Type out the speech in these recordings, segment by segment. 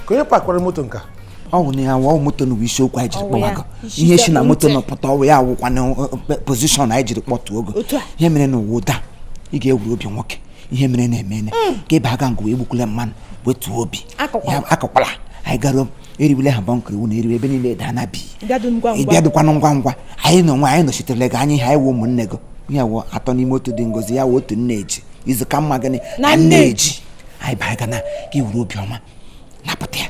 Ka onye pakwara moto nka ọ wụ na ya wụ moto na isiokwu anyị jiri kpọwago ihe si na moto nọ pụta ọwụ ya awụkwa na position anyị jiri kpọtuo ogo. Ihe mere na ụwa ụda ị ga-ewuru obi nwoke, ihe mere na-emene ka ebe aga ngụ egbukwule mmanụ wetuo obi akọkwala. Anyị gara eriwule ha bọnkịrị iwu na eriwe ebe niile daa na bi ịbịadụkwanụ ngwa ngwa. Anyị na onwe anyị nọchitere gị anya, ihe anyị wụ ụmụnne gị, ihe wụ atọ n'ime otu dị ngozi ya wụ otu nne eji izu ka mma gịnị na nne eji. Anyị banye gana ka iwuru obi ọma napụta ya.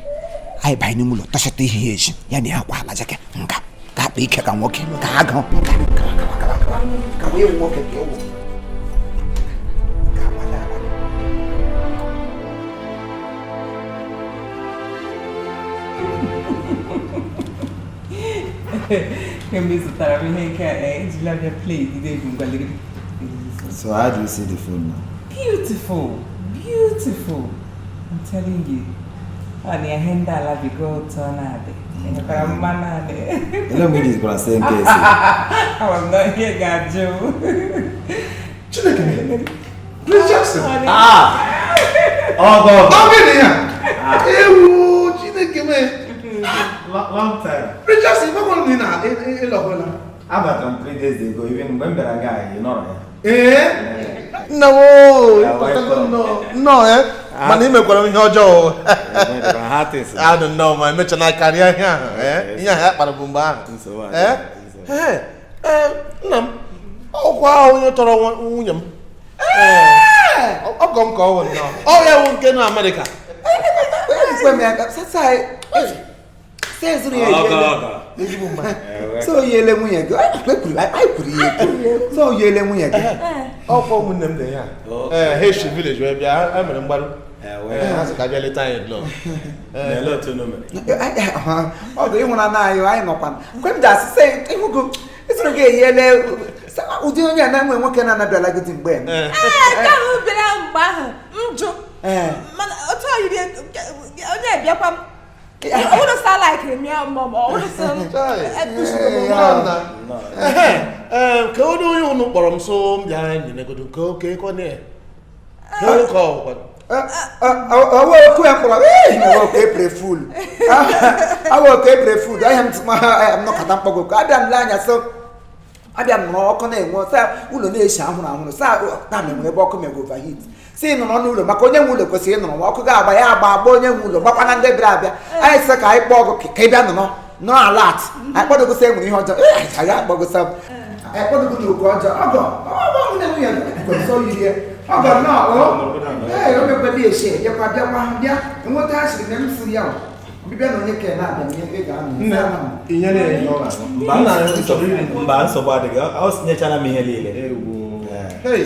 Anyị banye n'ime ụlọ tọchata ihe ya eji ya na ya akwa ala jeke nka ka akpa ike ka nwoke ka agụ nka ka wee nwoke ka ewu. So how do you see the phone now? Beautiful, beautiful. I'm telling you. On your hand, I love you. Go turn out. You know me this gonna say in case. I was not here, God, Joe. Chineke, Prince Jackson. Ah! Oh God. Oh, gịnị ya? Ewu, Chineke me. Long time. Prince Jackson, ị na ịlọkwala. Abatara m 3 days ago, even mgbe m bịara nga ị nọrọ ya. Ee? Nna m nnọọ eh? Mana ị mekwara m ihe ọjọọ. Adụ nnọọ ma emechana karịa ihe ahụ eh? Ihe ahụ ya kpara bụ mgbe ahụ. Ee? Ee, nna m, ọkwa onye tọrọ nwunye m. Ọgọ m ka ọ wụ nnọọ. Ọ ya wụ nke nọ Amerịka. So yele nwunye gị, anyị kwuru ya ekwu. So yele nwunye gị. Ọkwa ụmụnne m na ya. Ee, ha esi village wee bịa, ha mere mgbaru. Ha sị ka bịa leta anyị nnọọ. Ọ bụ ịhụnanya anyị, anyị nọkwa. Mgbe m ji asị sị ịhụgo esoro gị eyiele ụdị onye a na-enwe nwoke na-anabịala gị dị mgbe. Ee, nke ahụ bịara mgbe ahụ m jụ. Mana otu a yiri onye bịakwa m. I wouldn't sound like him, yeah, mom. I wouldn't sound. Ka onye onye unu kpọrọ m so m bịa nyenegodo nke oke kọne. Ka ọ Ọwọ́ okwu ya mkpọrọ ee oke April Fool. Awọ oke April Fool. Ahịa m m nọkọta mkpọgo ka abịa m lee anya so abịa m nọrọ ọkụ na-enwe sa ụlọ na-eshi ahụrụ ahụrụ sa taa na enwere ebe ọkụ mego overheat. Si nọrọ n'ụlọ maka onye nwe ụlọ kwesịrị ịnọrọ ma ọkụ ga-agba ya agba agba onye nwe ụlọ gbakwana ndị bịara abịa. Anyị sị ka anyị kpọọ ọgụ ka ị bịa nọrọ nọrọ alat. Anyị kpọdogosa enwere ihe ọjọọ. Ee, anyị akpọgosa. Anyị kpọdogo na oke ọjọọ. Ọgọ ọgọ nwunye nwunye kwesị yiri ya. Ọgọ nnọọ o. Ee, o mekwela eshe bịakwa bịakwa bịa enweta ha siri na m siri ya ọbịbịa na onye ka na-abịa na ị ga-anọ. Mba, nsogbu adịghị. Ọ sinyechara m ihe niile. Hey.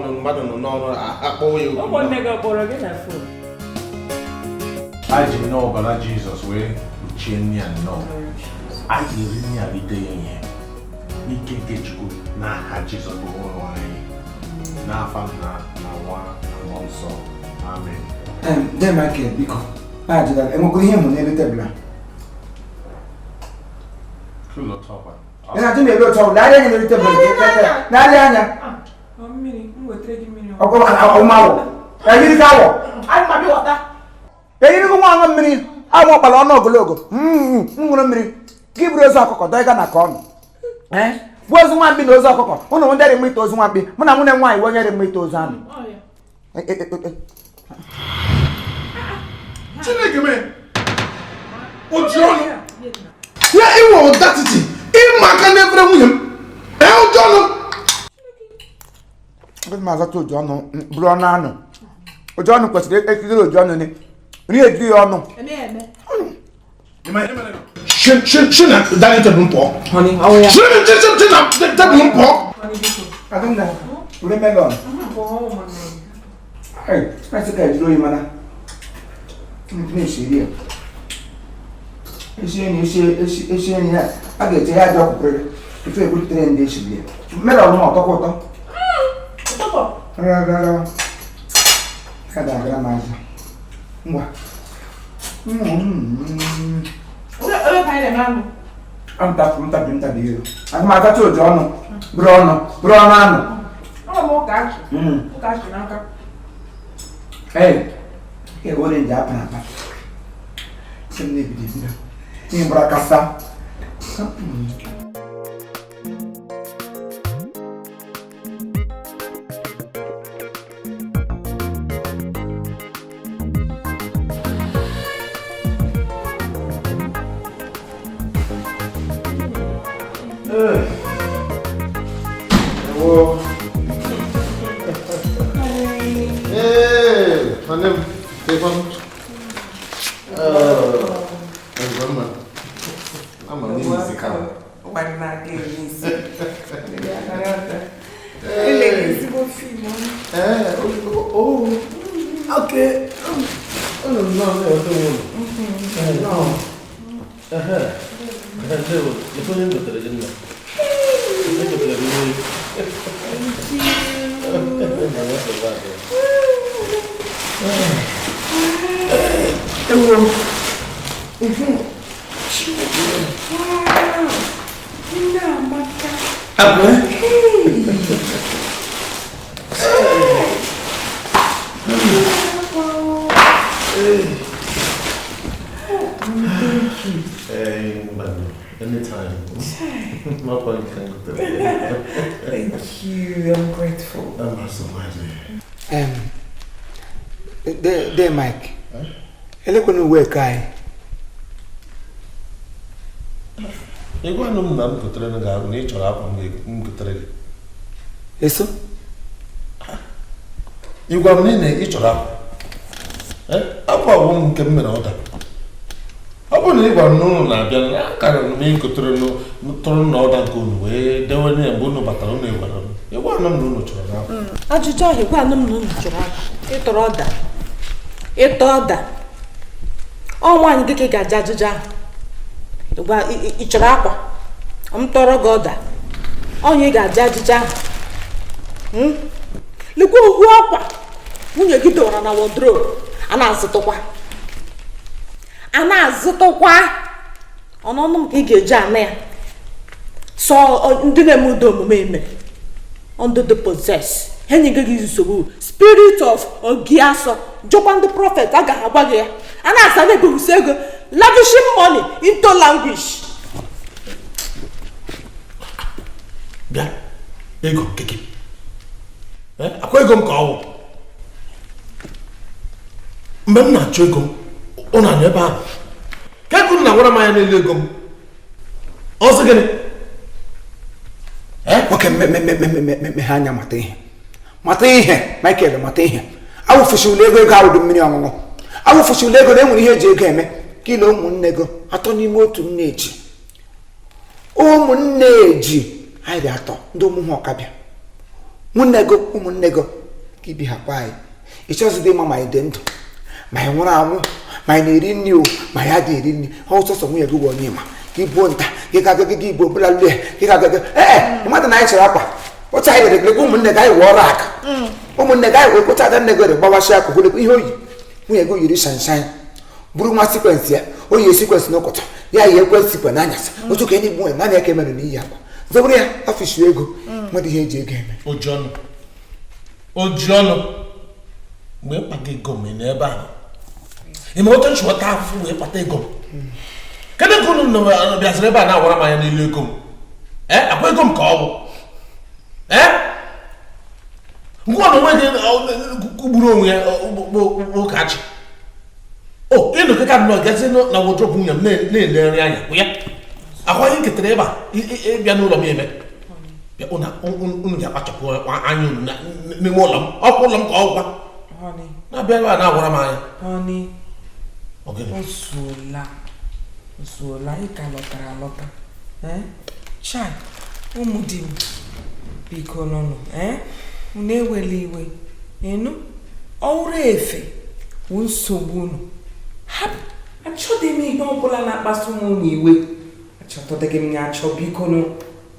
Mmadụ nọ n'ọrụ akpọwa ya. Ụmụnne gị kpọrọ gị na fon. A ji nnọọ ọbara Jizọs wee kpuchie nne ya nnọọ. A ga-eri nne ya rite ya ihe n'ike nke Chukwu n'aha Jizọs bụ onyenwe anyị. N'afa nna na nwa na mmụọ nsọ. Amen. Dee Michael, biko. Ajụla, enwekwa ihe mụ n'elu tebụl a. Ị na-ajụ na-elu otu ọ bụla, anya n'elu tebụl gị, n'anya anya. Mmiri, m wetara gị mmiri. Ọmawọ eyiri awọ eyiri nwa aṅụ mmiri awọ kpara ọnụ ogologo m ṅụrụ mmiri gị buru ozu ọkụkọ dọịga na ka ọnụ bụ ozu nwamkpi na ozu ọkụkọ ụnụ ndị rị mma ite ozu nwamkpi mụ na nwunye nwaanyị onye rị mma ite ozu anụ. Chineke mee oji ọnụ ya inwe ọdatiti ịma aka n'efere nwunye m oji ọnụ. Agaghị m azata oji ọnụ bụrụ ọnụ anụ. Oji ọnụ kwesịrị ekigere oji ọnụ nri ejiri ya ọnụ. Shi na dining table m pụọ. Shi na tebụl m pụọ. Adịna, were melon. Asị ka ejiri oyi mana na-esi ya. Esi enyi esi enyi ya a ga-eche ya dị ọkpụkpere tupu ebutere ndị esiri ya. Melon ma ọtọkwa ụtọ. Rara ka da-agara m azụ. Ngwa. Ntabi ego. Aga m atacha oji ọnụ bụrụ ọnụ anụ. Ee, ewere nje apa na apa. Sị m na-ebido ebido. Ihe gbara kasa. Hey, nwanne m, kekwanụ? Ama m n'isi ka m. Okay. Unu nnọọ na-eweta onwe unu. Nnọọ. Ndewo, lekwa onye m gotere gị nna. Egotere m mmiri. Thank you. Hey, man, anytime. No point. Thank you. I'm grateful. I'm so glad. De Mike. Elekwana uwe ka anyị. Ị gwanụ m na m gotere gị ahụ na ị chọrọ akwa m gotere gị. Eso? Ị gwa m niile ị chọrọ akwa. Akwa bụ m nke m mere ọda. Ọ bụrụ na ị gwara m na unu na-abịa na akara m ịgotere tụrụ na ọda nke unu wee dewe ya mgbe unu batara unu gwara m. Ị gwanụ m na unu chọrọ akwa. Ajụjụ ahụ gwanụ m na unu chọrọ akwa. Ịtọrọ ọda. Ịtọ ọda. Ọ nwaanyị gị ka ị ga-aja ajụjụ ahụ. Ị chọrọ akwa? M tọrọ gị ọda. Onye ị ga-aja ajụjụ ahụ. Lekwa uwe akwa nwunye gị dọwara na wọdrobu a na-azụtụkwa. A na-azụtụkwa ọnụnụ m ka ị ga-eji ana ya. Sọ ndị na-eme udo omume eme. Ndị dị possess. Ha enyeghị gị nsogbu. Spirit of Ogiasọ jụkwa ndị prọfet agaghị agwa gị ya. A na-asa na-ebughisi ego lavishing money into language. Bịa ego nke gị. Akwa ego m ka ọ wụ. Mgbe m na-achọ ego m, ụnụ anọ ebe ahụ. Ka ego m na-agwara m anya n'elu ego m. Ọ sị gịnị? Nwoke mmemme anya mata ihe. Mata ihe, Michael mata ihe. Awụfụsịwụla ego ego awụdụ mmiri ọṅụṅụ. Awụfụsịwụla ego na enwere ihe eji ego eme. Ka ile ụmụnne go atọ n'ime otu nne eji. Ụmụnne eji anyị dị atọ ndị ụmụ ha ọkabịa. Nwunne go ụmụnne go ka ibi ha kwa anyị. Ị chọzidị ịma ma anyị dị ndụ, ma anyị nwụrụ anwụ, ma anyị na-eri nri o, ma ya dị eri nri. Ọ sọsọ nwunye gị bụ onye ma ka ibuo nta gị ga agaghị gị igbo bụla lue gị ga agaghị ee mmadụ na anyị chọrọ akwa otu anyị lere gị ụmụnne gị anyị wee ọrụ aka ụmụnne gị anyị wee kpụcha ada nne gị gbawasị akwa gwelekwa ihe oyi nwunye gị yiri shanshan bụrụ nwa sikwensị ya o yi sikwensị n'ụkọtụ ya yi ekwe sikwe n'anyasị otu ka enyi nwunye naanị ya ka emere n'iyi akwa zọbụrụ ya afụshi ego nwere ihe eji ego eme. Oji ọnụ. Oji ọnụ mgbe m kpaga ego m n'ebe ahụ ị ma otu m si taa afụfụ wee kpata ego m kedu ka unu bịaziri ebe a na-awara m anya n'elu ego m ee akwa ego m ka ọ bụ ee ngwa na onwe gị gburu onwe ya ụkachi o ịnọkọta nnọọ gazi na wardrobe nwunye m na-elegharị anya ya akwa ihe nketara ebe a ịbịa n'ụlọ m eme unu ga-akpachapụ anya unu n'ime ụlọ m ọkwa ụlọ m ka ọ gwa na-abịa ebe a na-agwara m anya ozuola ị ka lọtara alọta chai ụmụ di m biko nụnụ unu ewela iwe ịnụ ọwụrụ efe wụ nsogbu unu hapụ achọghị m ihe ọbụla na-akpasu m unu iwe achọtọdịghị m ya achọ biko nụ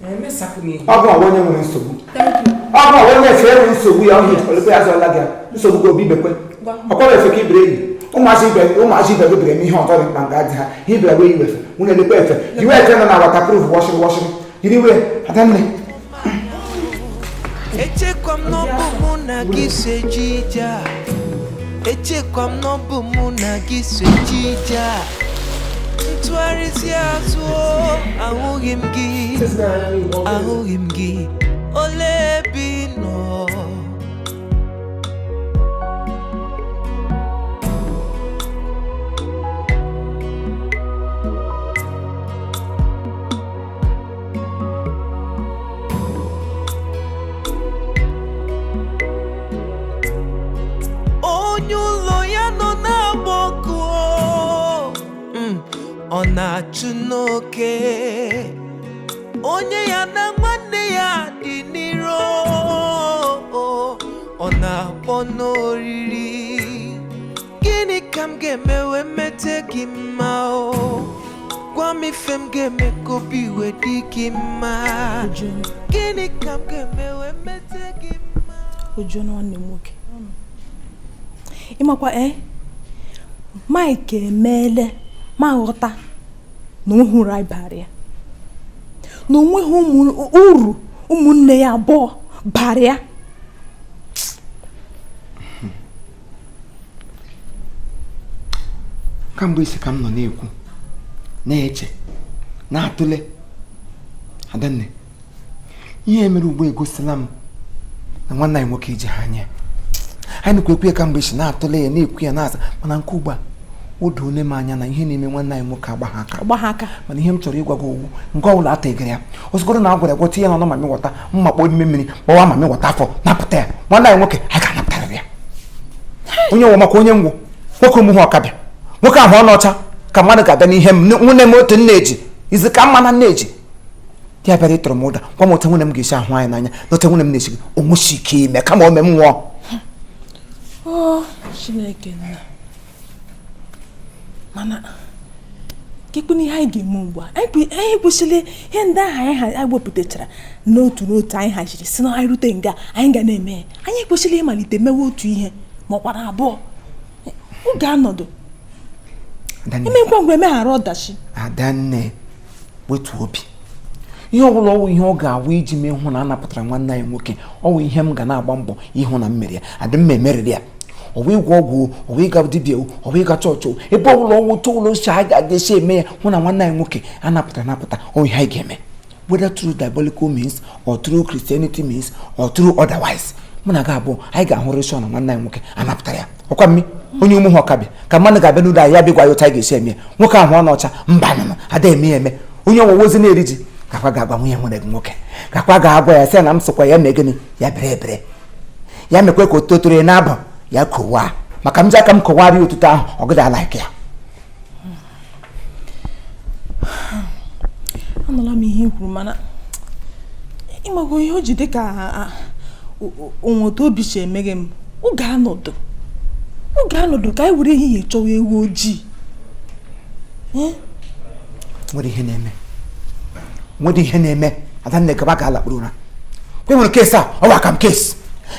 emesapụ m ihu ọ bụ onye nwere nsogbu ọ bụ onye efe enwe nsogbu ya ọhịa olekwe ya zọla gị nsogbu gị obi bekwe ọkwara efe ka ibere enyi ụmụazị ibe gị bere m ihe ọzọ dị mkpa nga dị ha ihe ibere gbe iwe efe nwunye lekwe efe iwe efe nọ na waterproof wọshịrị wọshịrị yiri iwe adanne echekwa m n'ọbụ mụ na gị so eje ije a echekwa m n'ọbụ mụ na gị so eje ije a ntụgharịzi azụ ahụghị m gị ahụghị m gị olee ebe ị nọ onye ụlọ ya nọ na-agba ọkụ ọ na-achụ n'oke onye ya na nwanne ya dị n'iro ọ na-akpọ n'oriri gịnị ka m ga-eme wee mete gị mma o gwa m ife m ga-eme ka obi wee dị gị mma gịnị ka m ga-eme wee mete gị mma Ojo nwanne m nwoke ịmakwa Mike emeele ma ghọta na o hụrụ anyị bara ya na onweghị uru ụmụnne ya abụọ bara ya kamgbe isi ka m nọ na-ekwu na-eche na-atụle Adanne ihe mere ugbu egosila m na nwanne anyị nwoke iji ha anya anyị nakwa ekwu ya kamgbe isi na-atụle ya na-ekwu ya na-asa mana nke ugbu a o doole m anya na ihe na-eme nwanne anyị nwoke agba ha aka mana ihe m chọrọ ịgwa gị owu nke ọbụla ategere ya ozugoro na agwara gwọta ya n'ọnụ ma mịwọta mma kpọọ n'ime mmiri kpọwa ma mịwọta afọ napụta ya nwanne anyị nwoke anyị ga-anapụtarịrị ya onye nwụ maka onye ngwụ nwoke ụmụ ha ọkabịa nwoke ahụ ọnụ ọcha ka mmadụ ga-abịa n'ihe m nwunye m otu nne eji izi ka mma na nne eji ya bịara ịtọrọ m ụda gwa m otu nwunye m ga-esi ahụ anyị n'anya na otu nwunye m na-esi o nwesi ike ime kama o mee m nwụọ Chineke nna mana kekwana ihe anyị ga-eme ugbu a anyị kwesịrị ihe ndị ahụ anyị wepụtachara n'otu n'otu anyị haziri si na anyị rute nga anyị ga na-eme ya anyị kwesịrị ịmalite mewe otu ihe ma ọ kwara abụọ oge anọdụ ime ngwa ngwa emeghara ọdachi Adanne wetu obi ihe ọbụla ọwụ ihe ọ ga-awụ iji mee hụ na a napụtara nwanne anyị nwoke ọwụ ihe m ga na-agba mbọ ịhụ na m mere ya adị m emeriri ya ọwụ ịgwọ ọgwụ ọwụ ịga dibịa ọwụ ịga chọọchị ebe ọbụla ọwụ tụụlọ ose a ga-esi eme ya hụ na nwanne anyị nwoke anapụtara anapụta ọwụ ihe anyị ga-eme whether through diabolical means or through Christianity means or through otherwise mụ na gị abụọ anyị ga-ahụrịsị sọ na nwanne anyị nwoke anapụtara ya ọkwa mmi onye ụmụ ha ọkabịa ka mmadụ ga-abịa n'ụlọ anyị ya bịa gwa ya otu anyị ga-esi eme ya nwoke ahụ ọ n'ọcha mba nụnụ ada eme ya eme onye ọwụwa ozi na-eri ji gakwa ga-agwa nwunye nwere gị nwoke gakwa ga-agwa ya sị na m sịkwa ya mee gịnị ya bere ebere ya mekwe ka otuto toro ya n'abụ ya kowaa maka m ji aka m kọwarịa otuto ahụ ọ gịda ala ya anụla m ihe i kwuru mana ịmago ihe o ji dị ka onwe otu obi si emeghe m oge anọdụ ka anyị were ehihie chọwa ewu ojii nwere ihe na-eme nwere ihe na-eme Adanne gaba ga alakpuru ụra kwe nwere keesi a ọ waka m keesi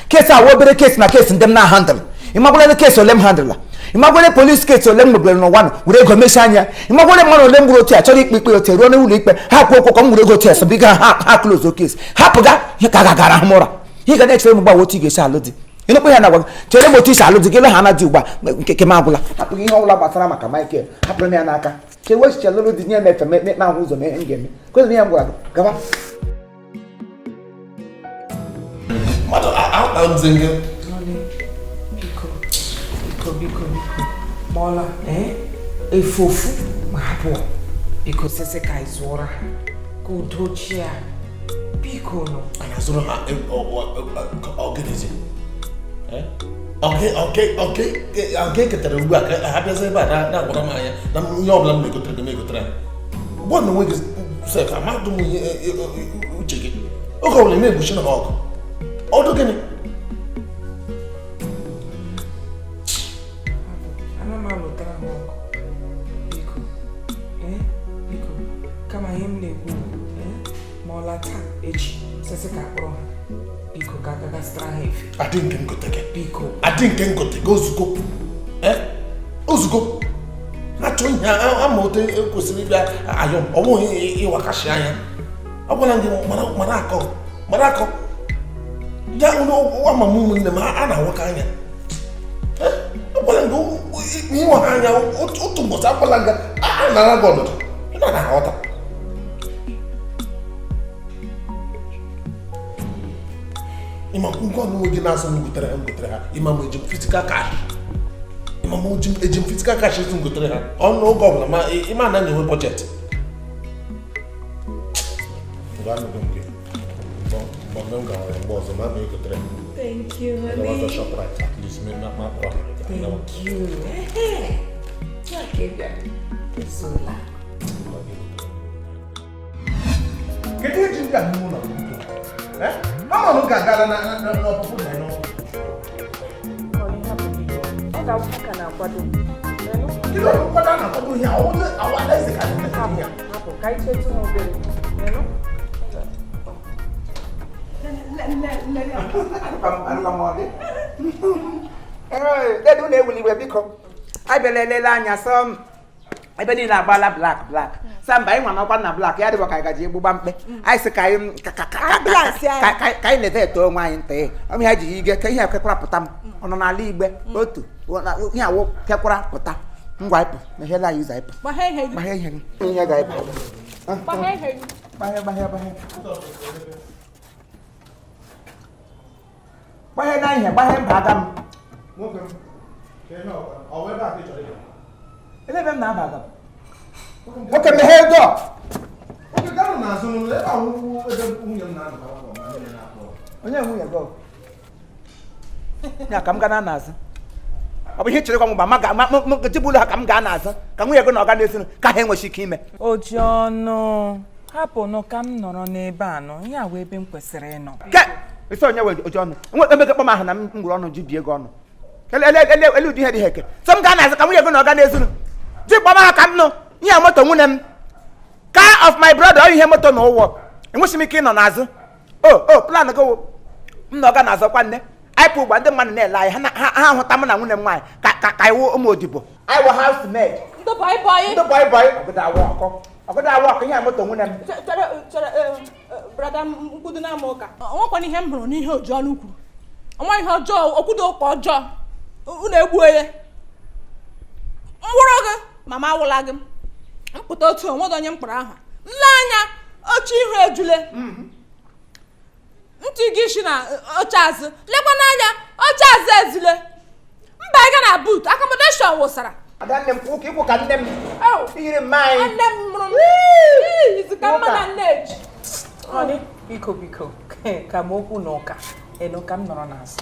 keesi a obere keesi na keesi ndị m na-ahandụl ịmagwara keesi ole m handụla ịmagwara polisi keesi ole m nwegbere n'ụwa nụ were ego mesi anya ịmagwara mmadụ ole m gburu otu a chọrọ ikpe ikpe otu ruo n'ụlọ ikpe ha kwuo okwu ka m were ego otu a sọbiga ha ha kloz keesi hapụga ihe ka ga-agara ahụ m ụra ihe ga na-echere m gbawa otu ị ga-esi alụ di Ịnụkwa ya na-agwa gị, chere m otu isi alụ di gị, ha na di ugbu a nke m agwụla. Hapụ ihe ọbụla gbasara maka Michael, hapụrụ m ya n'aka. Chewe echiche lụrụ di nye m efe me ahụ ụzọ mee ihe m ga-eme. Kwezi ihe m gwara gị, gaba. Mmadụ ahụta gị. Biko, biko, biko, biko. Mọla, efe ofu ma abụọ. Biko sịsị ka anyị zụọrọ ha ka udo chia. Biko nụ. A na-azụrụ ha ọgịnịzi? Oge eketara ugbu a ka ha bịazi ebe a na-agwara m anya na ihe ọbụla m na-egotere gị na-egotere ha. Ugbu a na onwe gị sef amadụ m ihe uche gị. Oge ọbụla ị na-egbuchi na ha ọgụ. Ọdụ gịnị? Ana m alụtara ha ọgụ. Biko, biko, kama ihe m na-ekwu ma ọ lata echi sịsị ka akpọrọ ha. Biko ka agagasịtara ha efe. Adị nke ngote gị. Biko. Adị nke ngote gị ozugbo. Ozugbo. Achọ ihe ama otu ekwesịrị ịbịa ayọ m, ọ bụghị ịwakashi anya. Ọ gwara gị mara akọ, mara akọ. Ya ama m ụmụnne m a na-awaka anya. Agwara gị ịnwe ha anya otu ụbọchị agwala gị a nara gị ọnọdụ. Ị na-aghọta. Ịma ngwa ọnụ gị na-asụ m gotere ha m gotere ha. Ịma m eji m physical cash. Ịma m eji m physical cash ezu m gotere ha. Ọnụ oge ọbụla ma ịma na na-enwe bọjetị. Ngwa anụgo m gị. Mgbe m gawara mgbe ọzọ ma ma egotere ha. Thank you, honey. Shoprite at least me ma kpọrọ ha. Thank you. Ezola. Kedu ihe ji ndị a n'ime ụlọ? Ama m ga-agala n'ọpụpụ na n'ọkụ. Ọ ga-awụ ka na-akwado. Kedu ọrụ nkwado a na-akwado ihe a? Ọ alaeze ka anyị na-eme ihe a. Hapụ, ka anyị chetụ ha obere. Dedu na-ewuli iwe biko. Anyị bịara elele anya sọ m ebe niile agbaala black black. Sa mba anyị nwa nakwa na black ya dịbọ ka anyị gaji egbugba mkpe. Anyị sị ka anyị ka anyị na-ete eto onwe anyị ntị. Ọ bụ ihe ji ige ka ihe kekwara pụta m. Ọ nọ n'ala igbe otu ihe awụ kekwara pụta. Ngwa ịpụ mehiela anyị ụzọ ịpụ. Gbaghe ihe gị. Ihe ga-ịpụ. Gbaghe gbaghe gbaghe. Gbaghe na ihe gbaghe mba aga m. Ele ebe m na-aba aga m. Nwoke meghee dọọ. Onye nwunye gị? Ya ka m gaa n'azụ. Ọ bụ ihe chere kwa m gba ma jibụ ụlọ ha ka m gaa n'azụ ka nwunye gị na ọga na-esinu ka ha enwechi ike ime. Oji ọnụ hapụnụ ka m nọrọ n'ebe a nọ ihe a wee ebe m kwesịrị ịnọ. Ke isi onye nwe oji ọnụ nwe ebe gị kpọm ahụ na m ngwuru ọnụ ji bie gị ọnụ. Ele ụdị ihe dị ha eke. Sọ m gaa n'azụ ka nwunye gị na ọga na-esinu. Ji kpọm ahụ ka m nụ ihe moto nwunye m. Car of my brother ọ ihe moto na ụwọ. Enweghị m ike ịnọ n'azụ. O plan gị wụ m na ọga na-azọkwa nne. Anyị pụ ugbu a ndị mmadụ na-ele anyị ha hụta mụ na nwunye m nwaanyị ka iwu ụmụ odibo. Anyị wụ house maid. Ndị bọyị bọyị. Ndị bọyị bọyị. Ọgụda awụ ọkụ ihe moto nwunye m. Chere brother mkpudu na-ama ụka. O nwekwana ihe m hụrụ n'ihe oji ọnụ kwuru. Onwe ihe ọjọọ okwudo ụka ọjọọ. Unu egbuo ya. Mwụrụ gị mama awụla gị. Mpụta otu onwedo onye mkpọrọ aha. Nle anya oche ihu ejule. Ntị gị si na oche azụ lekwa n'anya oche azụ ezule. Mba ị ga na boot accommodation wụsara. Ada nne m ụka ikwu ka nne m. Iyiri mma anyị. Nne m mụrụ m. Izu ka mma na nne eji. Honey, biko biko ka m okwu na ụka enu ka m nọrọ n'azụ.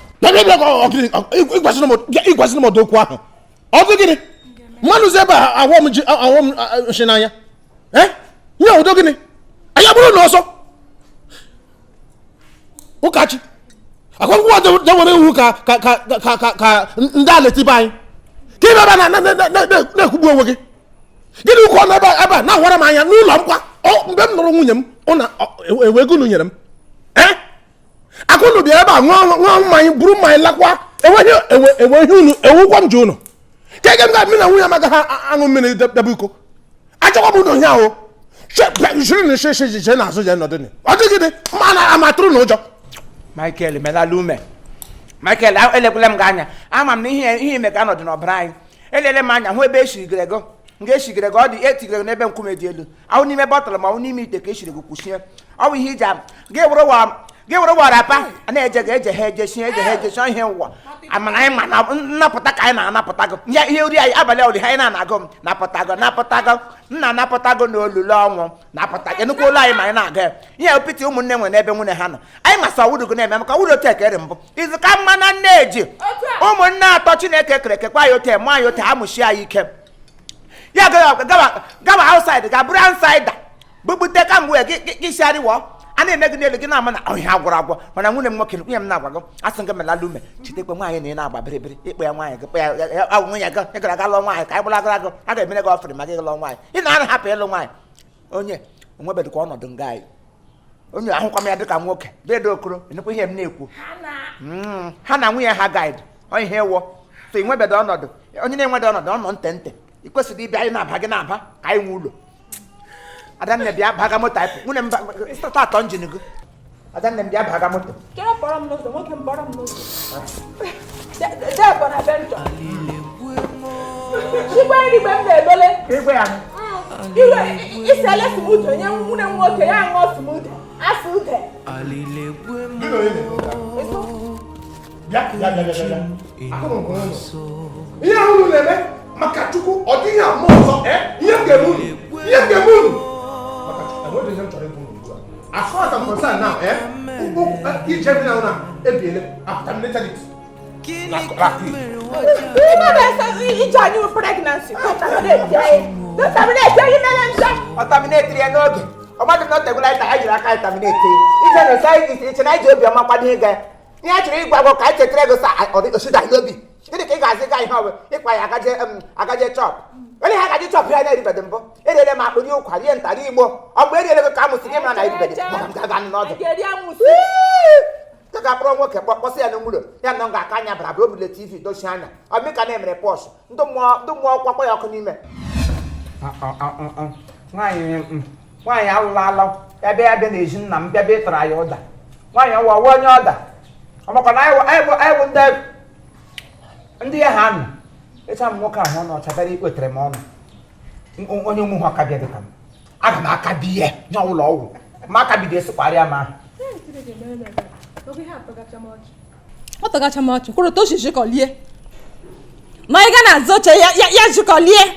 Ịgwasịrị m ọdụ okwu ahụ. Ọdụ gịnị? Mmanụ zi ebe a awọ m ji awọ m nshi n'anya. Nye ụdọ gịnị? Anyị abụrụ na ọsọ. Ụkachi. Akwụkwọ dewere iwu ka ndị a letibe anyị. Ka ị bịa na-ekwugbu onwe gị. Gịnị ụkọ nọ ebe a na-awara m anya n'ụlọ m kwa mgbe m nụrụ nwunye m ewe ego unu nyere m. Akụnụ bịa ebe a ṅụọ mmanya buru mmanya lakwa enwe ihe unu ewukwa m ji unu. Ka ege m ga na nwunye m agaghị aṅụ mmiri debe iko. Achọkwa m unu ihe ahụ. Shiri na shi shi n'azụ je nọdụ. Ọ dịgịdị ma na amatụrụ na ụjọ. Michael melala ume. Michael, elekwala m gị anya. Ama m na ihe ime ka anọdụ n'ọbara anyị. Elele m anya hụ ebe eshigere gị, nga eshigere gị, ọ dị etigere gị n'ebe nkume dị elu, ahụ n'ime bọtụlụ ma ọ n'ime ite ka eshiri gị kwụchie. Ọ bụ ihe iji gị were warapa a na-eje ga eje ha eje sie, eje ha eje sie ihe ụwa. Amana anyị ma na nnapụta ka anyị na-anapụta gị. Ihe ori anyị abalị ori ha anyị na-anagụ m napụta gị, napụta gị nna, napụta gị n'olulu ọnwụ, napụta gị nnukwu ụlọ anyị ma anyị na-aga ya. Ihe opiti ụmụnne nwere n'ebe nwunye ha nọ, anyị masị ọwụrụ gị na-eme maka ọwụrụ otu ekere mbụ izu ka mma na nne eji ụmụnne atọ Chineke kere ekekwa anyị ote mụọ anyị ote amụchi anyị ike ya gawa outside ga bụrụ outsider bubute kamgbe gị siarịwọ a na-eme gị n'elu gị na-ama na ọhịa agwọrọ agwọ. Mana nwunye m nwoke, nwunye m na-agwa gị, asị gị melala ume, chitekwe nwaanyị na ị na-agba bịrịbịrị ịkpọ ya nwaanyị gị, kpọ ya awụ nwunye gị, ị gara aga lụọ nwaanyị ka anyị gbara gị, a ga-emere gị ọfịrị ma gị lụọ nwaanyị. Ị na-ana hapụ ịlụ nwaanyị onye onwebedịkwa ọnọdụ nga anyị onye ahụkwa m ya dịka nwoke dedo okoro enekwa ihe m na-ekwu. Ha na nwunye ha gaid ọ ihe wọ so ị nwebedo ọnọdụ onye na-enwedo ọnọdụ ọnọ nte nte ị kwesịrị ịbịa anyị na-aba gị na-aba ka anyị nwe ụlọ. Adanne bịa baga moto anyị nwunye m start engine gị. Adanne m bịa baga moto. Chere kpọrọ m n'ụzọ, nwoke m kpọrọ m n'ụzọ. Dee Bonaventure. Chikwa erigbe m na-elole. Igwe ya. Iwe isele smoothie onye nwunye m nwoke ya ṅụọ smoothie. Asụ ude. Bịa bịa bịa bịa. Ihe ahụ unu na-eme maka Chukwu ọ dịghị ama ọzọ. Ihe m ga-eme unu. Ihe m ga-eme unu. As far as I'm concerned now, I've terminated it. Pregnancy. Terminate ya n'oge. Ọmadụ na otegwula anyị jiri aka anyị terminate. Iche na iche na anyị ji obiọma kwado ịga. Ihe a chọrọ ịgwa gị ka anyị chetara ego sa osida n'obi. Gịnị ka ị ga-azị ga ihe ọbụ ịkwa ya agaje chọp. Onye ha gaje chọp ya na-eribedị mbụ. Eriele m akpụ rie ụkwa rie nta rie igbo. Ọ mgbe eriele gị ka amụsị gị mara na eribedị. Maka m ga-aga n'ọdụ. Ka ga-akpọrọ nwoke kpọsị ya n'ụlọ ya na ọ ga-aka anya bara bụrụ obule TV dochie anya. Ọ mị ka na-emere pọsh ndị mmụọ kwakwa ya ọkụ n'ime. Nwaanyị alụla alụ ebe ya bịa n'ezi nna m bịa bịa ịtara ya ụda. Nwaanyị ọwa ọwa onye ọda. Ọmakwa na anyị bụ ndị ya ha nọ. Ịcha m nwoke ahụ ọnụ ọcha bịara ikwetere m ọnụ. Onye ụmụ ha ọka bịa dịka m. Aga m aka bi ya nye ụlọ ọgwụ. Ma aka bido esikwarịa m ahụ. Ọ tọgacha m ọchị kwuru toshi jikọlie na ị ga na-azụ oche ya jikọlie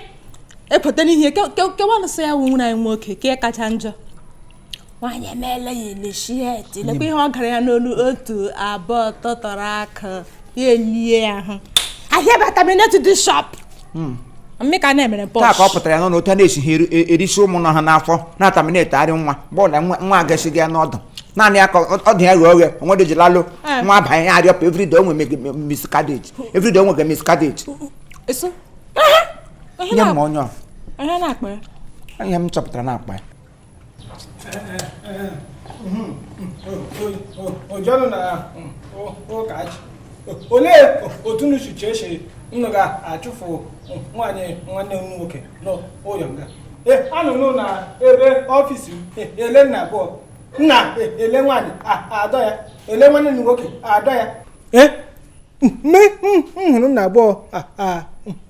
ekweta n'ihe kewanụsọ ya wụ nwunye anyị nwoke ka kacha njọ. Nwaanyị emeela ya initiate lekwa ihe ọ gara ya n'olu otu abụọ tọtọrọ aka ya elie ya ahụ. I hereby terminate this shop. Mmeka na-emere pọsh. Taa ka ọ pụtara ya n'ọnụ otu a na-esighị erisi ụmụ nọ ha n'afọ na-ataminate arị nwa bọọlụ nwa agasighị ya n'ọdụ. Naanị ya ka ọ dị ya ghe oghe onwede ji lalụ nwa abanye ya arịọpụ everyday onwe miscarriage everyday onwe miscarriage. Nye m onye ihe m chọpụtara na-akpa ya. Ojonu na ụkachi olee otu unu si chee unu ga-achụfụ nwaanyị nwanne m nwoke n'ụlọ nga? Anụnụ na ebe ọfịs ele nna abụọ nna ele nwaanyị adọ ya ele nwanne m nwoke adọ ya. Mme m hụrụ nna abụọ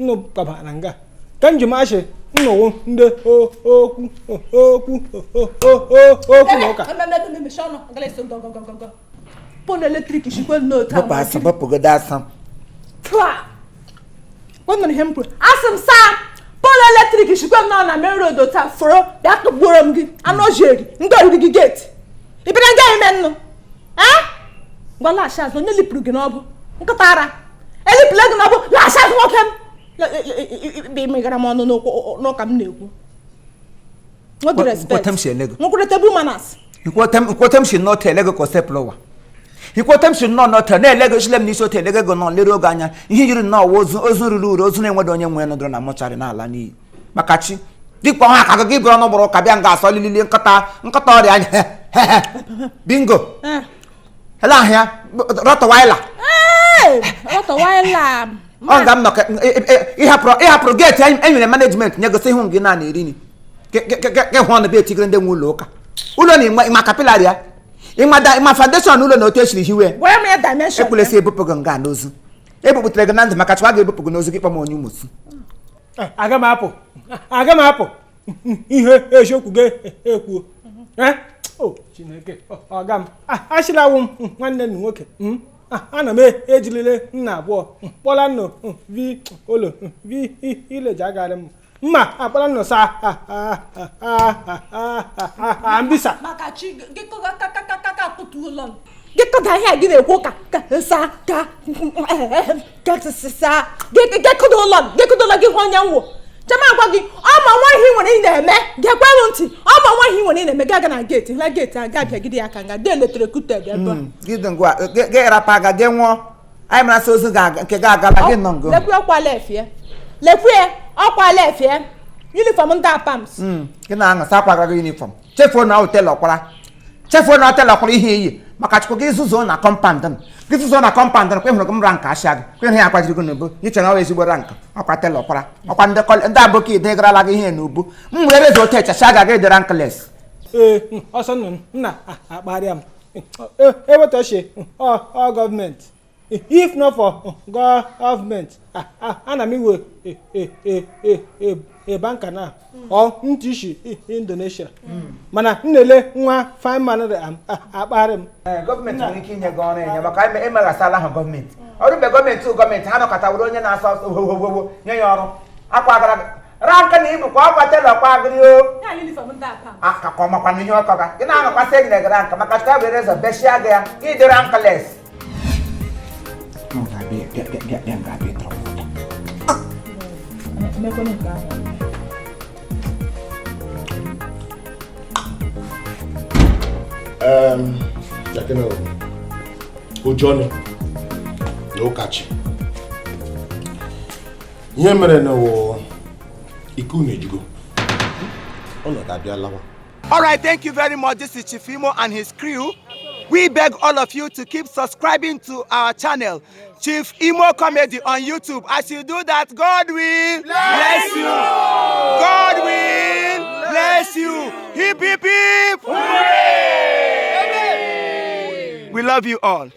nnụ gbabara nga ka njem achị nnọwo ndị okwu okwu okwu na ụka. Pole eletrik shikwe n'otu Bọpụ asa, bọpụgodo asa. Asị m saa pole eletrik shikwe nọ na main road taa fọrọ bịa tụgbuoro m gị anụ ojeri ndị oriri gị geti ị bịara nga ime nnụ ngwa laghachi azụ onye lipụrụ gị n'ọbụ nkịta ara elipụla gị n'ọbụ laghachi azụ nwoke m imegara m ọnụ n'ụka m na-ekwu. Nwekwere tebụl manas. Nkwete m si n'otu ele gị ka o sepụrụ ụwa. Ikwete m si nnọọ n'otu na-ele gị chile m n'isi otu ele gị nọ lere oge anya ihe jiri nnọọ ozu ozu ruru uru ozu na-enwedo onye nwe nọdụrụ na mọcharị n'ala n'iyi maka chi dịkpa ọha aka gị bụrụ ọnụ gbụrụ ụka bịa nga asọ lilili nkọta nkọta ọrịa anya bingo ele ahịa rọtọwaila ọ nga m nọ ịhapụrụ geeti e nwere management nye gosi ihu gị naanị eri nri ke hụ ọnụ bịa etigere ndị nwe ụlọ ụka ụlọ na ịma kapịlarị ya Ịma foundation ụlọ na otu esiri hiwe. Gwa m ya dimension. Ekwulesi ebupụ gị nga n'ozu. Ebupụtere gị na ndụ maka chukwu ga-ebupụ gị n'ozu gị kpọm onye ụmụsu. Aga m apụ. Aga m apụ. Ihe eziokwu gị ekwuo. O Chineke, ọga m. Achịlawo m nwanne m nwoke. Ana m ejirila nna abụọ kpọla nnụ vi olo vi ileji agarị m. Mma akpọla nnụ sa mbisa. Maka chi gị kọga kụtu ụlọ m. Gị kọda ihe a gị na-ekwu ka sa ka sa gị kụda ụlọ m gị kụda ụlọ gị hụ onye nwụ. Chama agwa gị ọma nwa ihe nwere ị na-eme gekwe m ntị ọma nwa ihe nwere ị na-eme gị aga na geeti hụla geeti a ga-abịagide ya ka nga dee letere kute bịa ebe a. Gị ngwa gị rapa aga gị nwụọ anyị mara sị ozu nke gị agala gị nọ ngo. Lekwe ọkwa lefie lekwe ọkwa lefie yunifọm ndị apams. Gị na-aṅụ sa akwa gị yunifọm chefuo na hotel ọkwara chefuo na hotel ọkwara ihe iyi maka chukwu gị zụzuo na kọmpand m gị zụzuo na kọmpand m kwe hụrụ gị m rank ashịa gị kwe hụrụ ya akwajiri gị n'ubu gị chere ọwa ezigbo rank ọkwa tel ọkwara ọkwa ndị aboki ide garala gị ihe n'ubu m were eze otu echacha ga gị dị rankles. Ee ọsọ nna nna akparịa m ewetachi ọ gọọmenti if not for gọọmenti ana m iwe banka na ọ ntị Indonesia mana m na-ele nwa fine man akparị m. Gọọmenti nwere ike inye gị ọrụ enye maka emeghasala ha gọọmenti ọrụ mgbe gọọmenti gọọmenti ha nọkọta were onye na-asọ ọsọ wowowowo nye ya ọrụ akwa agara ranka na ibu kwa ọkwa telọ kwa agịrị o ka ọ makwana ihe ọkọ ga gị na-anọkwasị enyere gị ranka maka chụta were ụzọ beshia gị ya gị dị rankles. Ojoni na Ụkachi ihe mere na wụ ike unu ejugo ọ ga-abịa lawa. All right, thank you very much. This is Chief Imo and his crew. We beg all of you to keep subscribing to our channel, Chief Imo Comedy on YouTube. As you do that, God will bless you. God will bless you. Hip, hip, hip. Hooray! We love you all.